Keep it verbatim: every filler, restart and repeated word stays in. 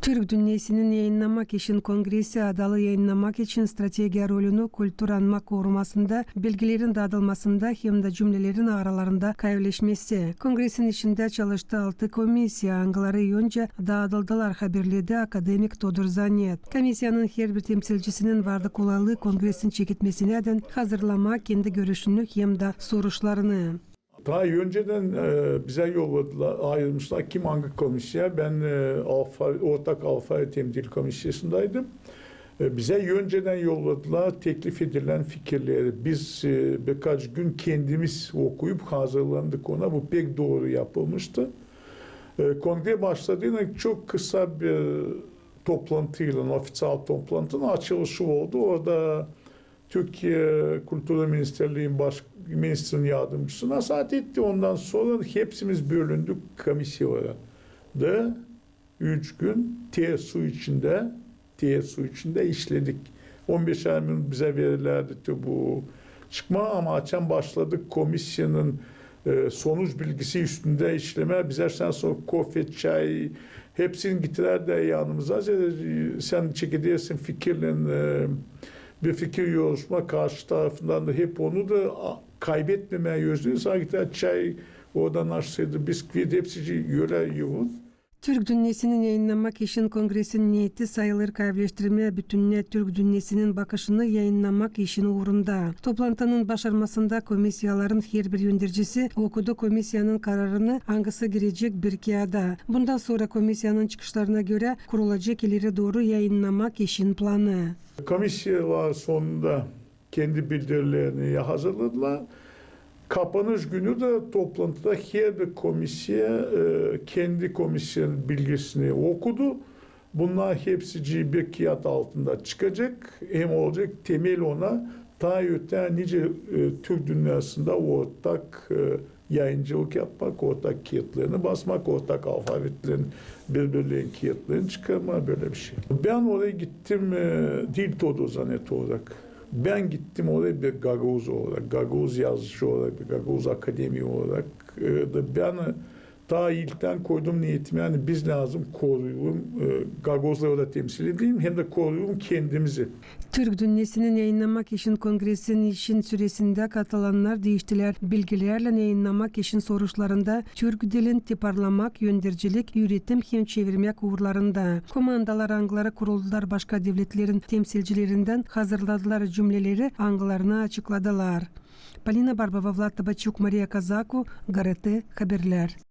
Türk dünnesinin yayınnamak için kongresi adalı yayınnamak için strategiya rolünü kultur anma korumasında, bilgilerin daadılmasında hem dä cümnelerin aralarında kayvleşmesi. Kongresin içindä çalıştı altı komissiya, angıları öncä daadıldılar, haberledi akademik Todur Zanet. Komissiyanın herbir temsilcisinin vardı kolaylıı kongresin çeketmesinä dän hazırlamaa kendi görüşünü hem dä soruşlarını. Taa öncedän, e, bizä yolladılar, ayırmışlar, kim angı komissiya. Bän, e, alfa-, ortak alfabet hem dil komissiyasındaydım. E, bizä öncedän yolladılar teklif edilän fikirleri. Biz, e, birkaç gün kendimiz okuyup hazırlandık ona. Bu pek dooru yapılmıştı. E, kongre başladığında çok kısa bir toplantıylan, ofiţial toplantının açılışı oldu. Orada Türkiye Kultura Ministerliin baş-, ministerin yardımcısı nasaat etti. Ondan sora hepsimiz bölündük komissiyalara. Da üç gün ter su içindä, ter su içindä işledik. On beşär minut bizä verilärdi te bu çıkmaa, ama açan başladık komissiyanın, e, sonuç bilgisi üstündä işlemää, bizä şindän sora kofe, çay, hepsini getirärdilär yanımıza. Sän çekedersin fikirlän, e, bir fikir yoruşma karşı tarafından da, hep onu da a-, kaybetmemää özüni, sana getirer çay, oradan aşsaydı bisküvit, hepsi ölä yoğun. Türk dünnesinin yayınnamak için kongresin neeti sayılêr kayvleştirmää bütünnä türk dünnesinin bakışını yayınnamak işin uurunda. Toplantının başarmasında komissiyaların herbir öndercisi okudu komissiyanın kararını, angısı girecek bir kiyada. Bundan sora komissiyanın çıkışlarına görä kurulacek ileri dooru yayınnamak işin planı. Komissiyalar sonunda kendi bildirilerini hazırladılar. Kapanış günü dä toplantıda herbir komissiya, e, kendi komissiyanın bilgisini okudu. Bunnar hepsicii bir kiyat altında çıkacek, hem olacek temel ona taa ötää nicä, e, türk dünnäsindä ortak, e, yayıncılık yapmak, ortak kiyatlarını basmak, ortak alfabetlerin, birbirlerinin kiyatlarını çıkarmaa, bölä bir şey. Bän oraya gittim, e, diil Todur Zanet olarak. Bän gittim oraya bir gagauz olarak, gagauz yazıcı olarak, bir gagauz akademik olarak. E, da bän, e, taa ilktän koydum neetimi, yani biz lääzım koruyalım, e, gagauzları da temsil edelim, hem dä koruyalım kendimizi. Türk dünnesinin yayınnamak için kongresin işin süresindä katılannar diiştilär bilgilerlän yayınnamak işin soruşlarında, türk dilin tiparlamak, öndercilik, üüretim hem çevirmäk uurlarında. Komandalar, angıları kuruldular başka devletlerin temsilcilerindän, hazırladılar cümneleri, angılarını açıkladılar. Polina Barbova, Vlad Tabaçuk, Mariya Kazaku, GRT Haberlär.